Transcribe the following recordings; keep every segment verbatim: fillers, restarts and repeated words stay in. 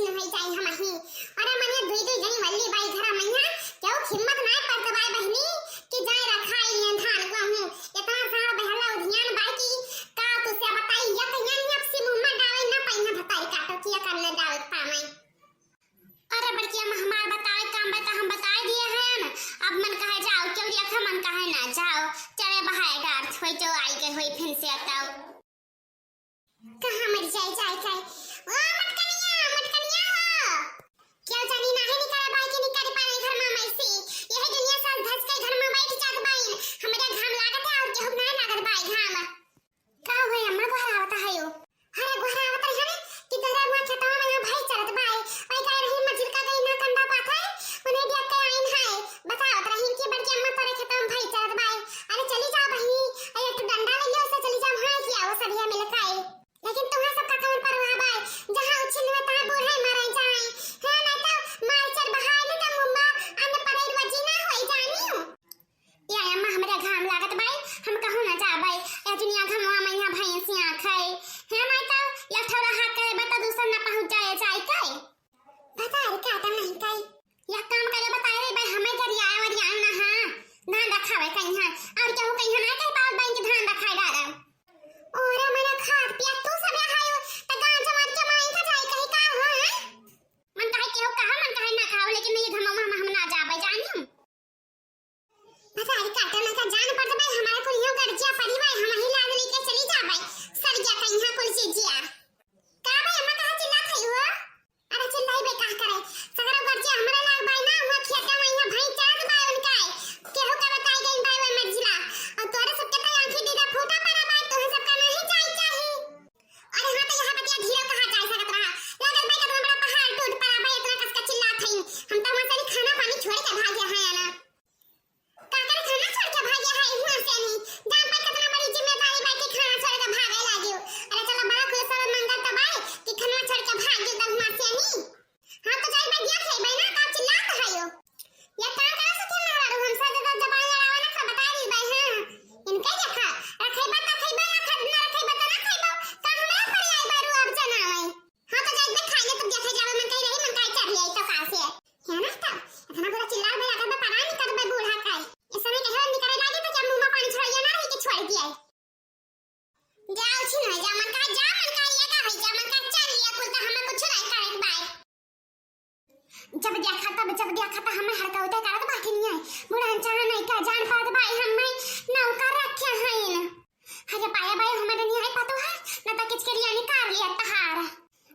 नहीं जाई हम ही। अरे मने दुई दुई जनी वल्ली बाई घरा मइहाँ, केहू हिम्मत नाय परत बाय बहिनी कि जाए रखाई लियन धान गहूँ। इतना सारा बहला उधियान बाय कि का तुसे बताई, या कहिया नहीं अब सी मुँह में डावे ना पइहाँ भतारी काटो कि या करने डावे पावे। अरे बड़की अम्मा हमार बतावे काम बा त हम बताए दिए हैं। अब मन कहे जाओ, केहू देखा मन कहे ना जाओ। चले बहाए डार होई जो आई गए होई फिर से अताओ। कहाँ मर जाए जाए जाए। ओ मटकनिया, मटकनिया हो। केहू जानी नाहीं निकरे बाई कि निकरे पाए घर में मैसी। यही दुनिया साज धज के घर में बैठ जात बाइन। हमरे घाम लागत है और केहू ना लागत बाई घाम। का होए अम्मा गोहरावत है यो? अरे गोहरावत रही हने कि तोहरे हुआ खेतवा में यहाँ भैंस चरत बाए। वही कहे रही मझिल का गई ना कंदा पात है, उन्हें देख के आइन है। बतावत रही कि बड़की अम्मा तोरे खेतवा में भैंस चरत बाए। अरे चली जाओ बहिनी, अरे एक ठो डंडा ले लियो, उसे चली जाओ, हाँ किया वो सभिया मिल के। लेकिन तुम्हें सबका कौन परवाह बाए, जहाँ उछिन हुए तहाँ बूढ़े मरे जाए। हाँ ना तो मार चर बहाए न तो मुम्मा अन्न परेर वजी ना होई जानियो। ए अम्मा, हमरे घाम लागत बाई, हम कहूँ ना जाबे। ए दुनिया घमवा में यहाँ भैंसिया खाए। हे माई, तो या थोड़ा हाथ करे बा, तो दूसर ना पहुँच जाए, जाए के। भतारी काटो नहीं कई। या काम करे बताए रे बाई, हमें गरियाए वरियाए ना, हाँ। धान रखावे कहीं है। और केहू कहीं ना कह पावत बाई कि धान रखाए डारा। ओरे मने खात पिया तू सब रहायो, त गाँव जमात के माई का जाए कहीं का हो, हैं? मन कहे केहू कहा, मन कहे ना खाओ, लेकिन ये घमवा में हम ना जाबे, जानियो। भतारी काटो ना का जान पड़त बाई, हमारे कुल यो गरजिया पड़ी बाई, हम ही लाग लेके चली जाबे। सर गया कहीं कुल चीजिया। का बाई अम्मा कहाँ चिल्लात है हो? अरे चिल्लाई बे का करे? सगरो गरजिया हमरे लाग बाई ना, हुआ खेते में यहाँ भैंस चरत बाई उनका है। केहू का बताई गई बाई वो मर्जिला। और तोरे सबके तो आँखी दीदा फूटा पड़ा बाई, तोहे सबका नहीं जाए चाही। अरे हाँ तो यहाँ बतिया धीरे कहा जाए सकत रहा। लागत बाई कितना बड़ा पहाड़ टूट पड़ा बाई, इतना कस का चिल्लात है। हम तो वहाँ से भी खाना पानी छोड़ के भागे हैं ना। का करे खाना छोड़ के भागे है हुआ से नहीं? जान पाई कितना बड़ी जिम्मेदारी बाई कि खाना छोड़ के भागे लागियो। अरे चलो बड़ा खुश और मंगल तो बाई कि खाना छोड़ के भाग गई तब हुआ से नहीं। हाँ तो जाई बाई दिया खाई बाई ना का चिल्लात है यो। ये काम करे सके ना रारू हमसे ज्यादा जबान लड़ावा ना का बता रही बाई हाँ। इनके देखा रखाई बा तो खाई बा ना खा ना रखाई बा तो ना खाई बा। का हमरा पर आई बारू अब जनावे। हाँ तो जाई बाई खाई ले तब देखे जावे मन कहीं रही मन का चर ले तो का से। है ना तो इतना बुरा चिल्ला बे अगर बे परानी कर बे बूढ़ा का। इस समय कहे निकले लागे तो क्या मुंह में पानी छोड़ दिया ना रही कि छोड़ दिया। जाओ छी ना जा मन का जा मन का ये का है जा मन का चल लिया कुल तो हमें कुछ नहीं करे बाय। जब देखा तब जब देखा तो हमें हड़कावते करत बाटे नहीं है। बुढ़ा चाह नहीं का जान पात बाई हम नहीं नौकर रखे हैं। अरे पाया बाई हमें नहीं है पतो है ना तो किचकरिया निकाल लिया तहार।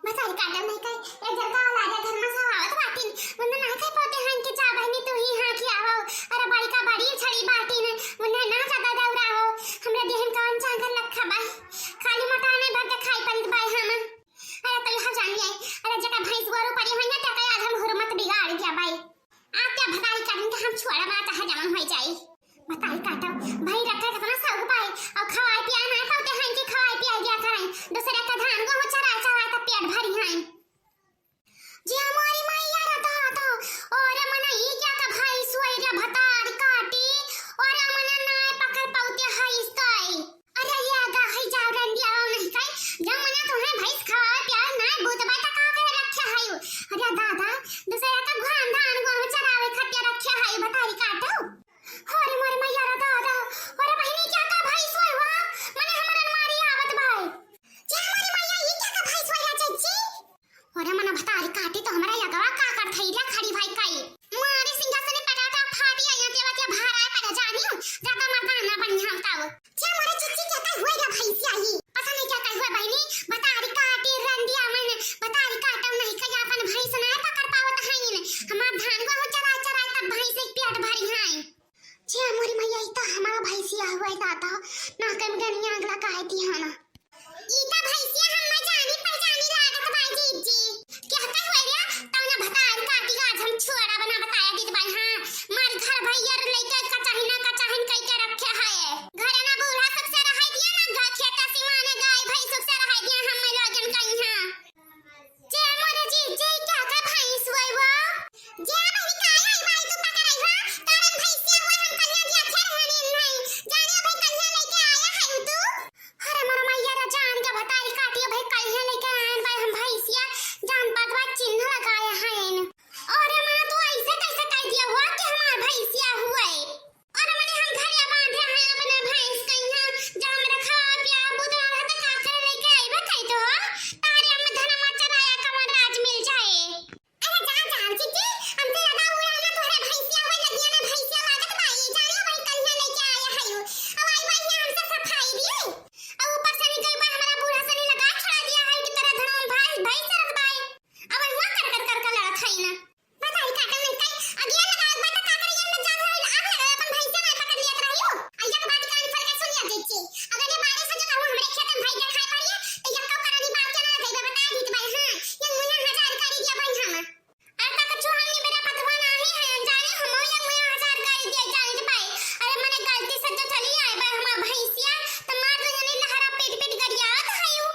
भतारी काटो नहीं कई, ए जलका वाला आजा घर में सब आवत बाटिन, उन्हें ना कह पाते हैं कि जा बहनी तू ही हाँ कि आवो, अरे बड़ी का बड़ी छड़ी बाटिन, उन्हें ना ज्यादा दौड़ा हो, हमरा देहन कौन चांगल लखा बाई, खाली मोटाने भर के खाई पड़त बाई हम, अरे तो यहाँ जान ले, अरे जका भैंस गोरू पड़ी हुई है, तका आज हम हुरमत बिगाड़ गया बाई। आ क्या भतारी काटन के हम छोड़ा बना चाहे जवन हो जाई। भतारी काटो, भाई रखा कितना शौक पाए, अगर ये बारिश हो जो कहूँ हमरे खेत में भाई देखाई पड़िए, तो यक्को करनी बात के ना देबे, बता दीत भाई। हाँ, ये मुझे हजार करी दिया भाई हम। अरे तक चूहा ने मेरा पतवा नाही है, अनजाने हम ये मुझे हजार करी दिया जाने भाई। अरे मने गलती से जो चली आए भाई हमार भैंसिया, तो मार दो जने लहरा पीट पीट गरियावत है यू।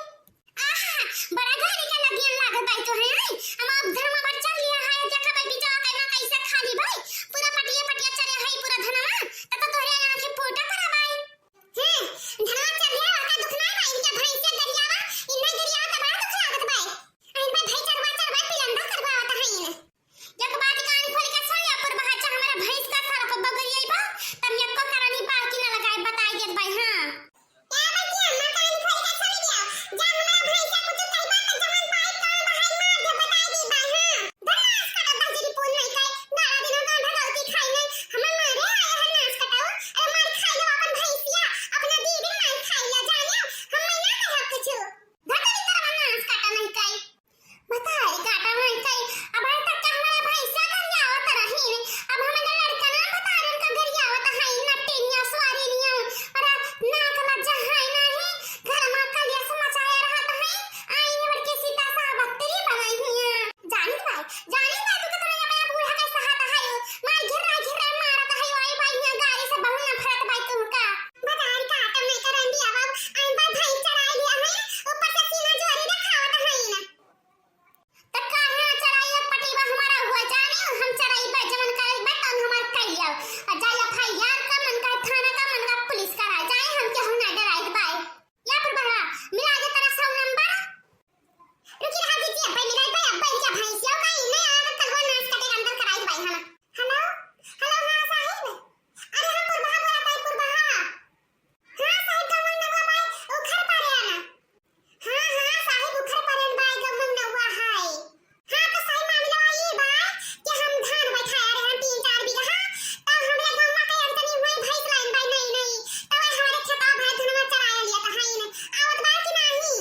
आहा, बड़ा घरी के लगियन लागत बाई तोहरे, हैं? हम अब धनमा पर चल लिया है, देखा बाई बिचवा कैमा कैसे खाली बाई। पूरा पटिया पटिया चरे है पूरा धनमा, त तो तोहरे आँखें फूटा पड़ा बाई। हैं? धनमा चल लिया, ओका दुख ना बाई, इनके भैंसे गरियावा, इन्हें गरियावा त बड़ा दुख लागत बाई। अइन बाई भाई चरवा चरवा पिलंदा करवावत है इन्हें। एक बात कान खोल के सुन लिया, पुरबहा, चाहे हमारा भैंस का सर पर बगरियाई बा, तब यक्को करानी बाकी ना लगाए, बताई देत बाई, हाँ। ए बच्ची, अम्मा कान खोल के सुन लिया, जा हमारा भैंस का कुछ कहबा, तो जवन पाई, तवन बहाई मार दे, बताई दी बाई, हाँ। धर नास कटा, बजरी पून नहीं खाए, बारह दिनों का अंडा रोटी खाई नहीं, हमें मारे आया है नास कटाऊ, अरे मार खाई लो अपन भैंसिया, अपना दीदी मार खाई ला, जानियो, हम मैं ना कहब कुछ। धर तेरी तरह नास कटा नहीं खाई। बताई काटा नहीं कई, अब आज तक का हमारा भैंसा गरियावत रही, अब हमारा लड़का ना बताई उनका गरियावत है, नटिनिया, स्वारिनिया, अरे नाक लज्जा है नहीं, घर में कलेश मचाए रहत है, आईने बड़ के सीता साहब बत्तरी बनाई हुई है। जानी भाई, जानी भाई, तू तो तुम्हें अपना बूढ़ा के सहारा है, मार घिर रहा, घिर रहा, मारत है, आई भाई, यहाँ गाड़ी से बहुत नफरत भाई तुमका। बताई काटा नहीं करन दिया बाबू, आई भाई भैंस चराई लिया है, ऊपर से सीना जोरी दिखावत है ना। त काहे ना चराई, एक पटीवा हमारा हुआ जानी, हम चराई बा, जवन करे बा, तवन हमार कइल जाओ। आ जाई एफ आई आर का, मन का थाना का, मन का पुलिस का, आ जाए, हम के हम ना डराई बाई। या फिर बहरा, मिला दे तेरा सौ नंबर। रुकी रहा दीदी, अब्बे मिला दे, अब्बे इनके भैंसियों का इन्हें आदत तलवा नाश कटे अंदर कराई बाई हम। हेलो, हेलो, हाँ साहिब। अरे हाँ, पुरबहा बोला ताई, पुरबहा। हाँ साहिब, कौन नवा बाई, उखर पारे आना। हाँ, हाँ, साहिब उखर परेन बाई गमन नौवा है। हाँ, तो सही मामला ई बा कि हम धान बैठाया रहे हैं तीन चार बीघा, तो हमरे गौवा के अड़चनी हुई भैंस लाइन बाई नहीं, नहीं, तो वह हमारे खेतवा भाई धनवा चराया लिया तो है न, आवत बा कि नहीं?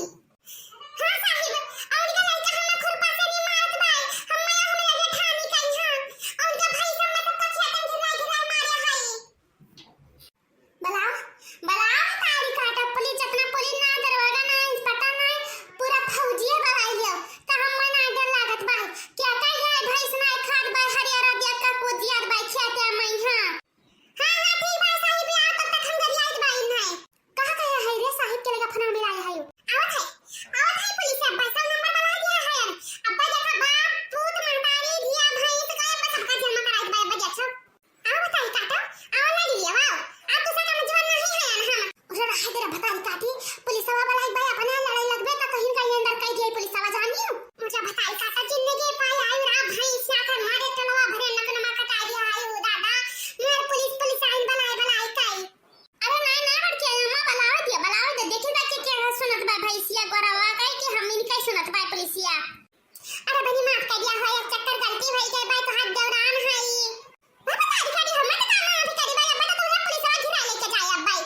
हाँ साहिब, और का लड़का हमरा खुरपा से नहीं मारत बाई, हम मैं हम लगे ठानी कई हाँ, और का भैंस हम मैं सबका खेतन के नहीं गिराए मारे है। बलाओ, बलाओ, तारी काटा पुलिस, जितना पुलिस ना, दरोगा ना, इंस्पेक्टर ना, पूरा फौजिया बलाई लियो। त हम ना डर लागत बा। क्या कह गया भैंस ना खात बा, हरियारा दिया का को दिया बा, खेत या मैं, हाँ। हाँ, हाँ, ठीक बा, साहिब, आओ, तब तक हम गरियाइत बा, इन्हें। कहाँ कहे है रे साहिब के लगा फना मिलाए है? आवत है, आवत है पुलिस, अब बस नंबर बना दिया है। अब देखा बाप, पूत, महतारी, धिया, भैंस, का अब सबका जन्म कराइत बा, अब देखो। आओ बताई काटा, आओ ना दीदी, आओ। आप दूसरा काम जीवन नहीं है यार हम। उसे रहा तेरा बताई काटी, पुलिसवा वाला एक बार अपने लड़ाई लगबे त कहीं कहीं अंदर कह दिए पुलिसवा जानियो। मुझे बताई काटा जिंदगी पाई आई रा भाई इसे आकर मारे टलवा भरे नक नमा कटाई दिया आई ओ दादा। मार पुलिस पुलिस आइन बलाई बलाई काई। अरे ना ना बड़के अम्मा बलावे दे बलावे दे देखी बा के के सुनत बा भैंसिया गोरवा काई कि हम इनका सुनत बा पुलिसिया। अरे बनी माफ कर दिया हो, एक चक्कर गलती होई गई, भाई तोहार देवरान है ई। वो बता दिखा दी, हम तो काम अभी करी भाई, अब तो तुम्हें पुलिस वाला घिरा लेके जाए अब भाई।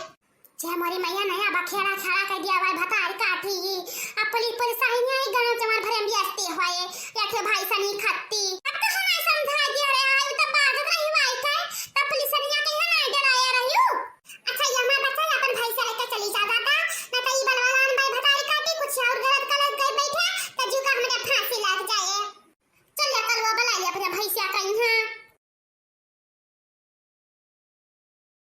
जय मोरी मैया नया बखेड़ा खड़ा कर दिया भाई, भतार काटी ई। अब पुलिस, पुलिस आई नहीं आई, गांव जमार भरे में बेइज्जती होए, या के भाई सनी खत्ती। अब तो हमें समझा दिया रे, आई तो बात रही भाई कर, तब पुलिस सनिया के यहाँ ना डराया रही हूँ। अच्छा, ये हमार बच्चा, अपन भाई से लेके चली जा दादा, ना तो ई बलवालान भाई भतारी काटी, कुछ और गलत गलत गए बैठे, तो जू का हमरे फांसी लग जाए। चल जा, कलवा बुला ले अपने भैंसिया का यहाँ।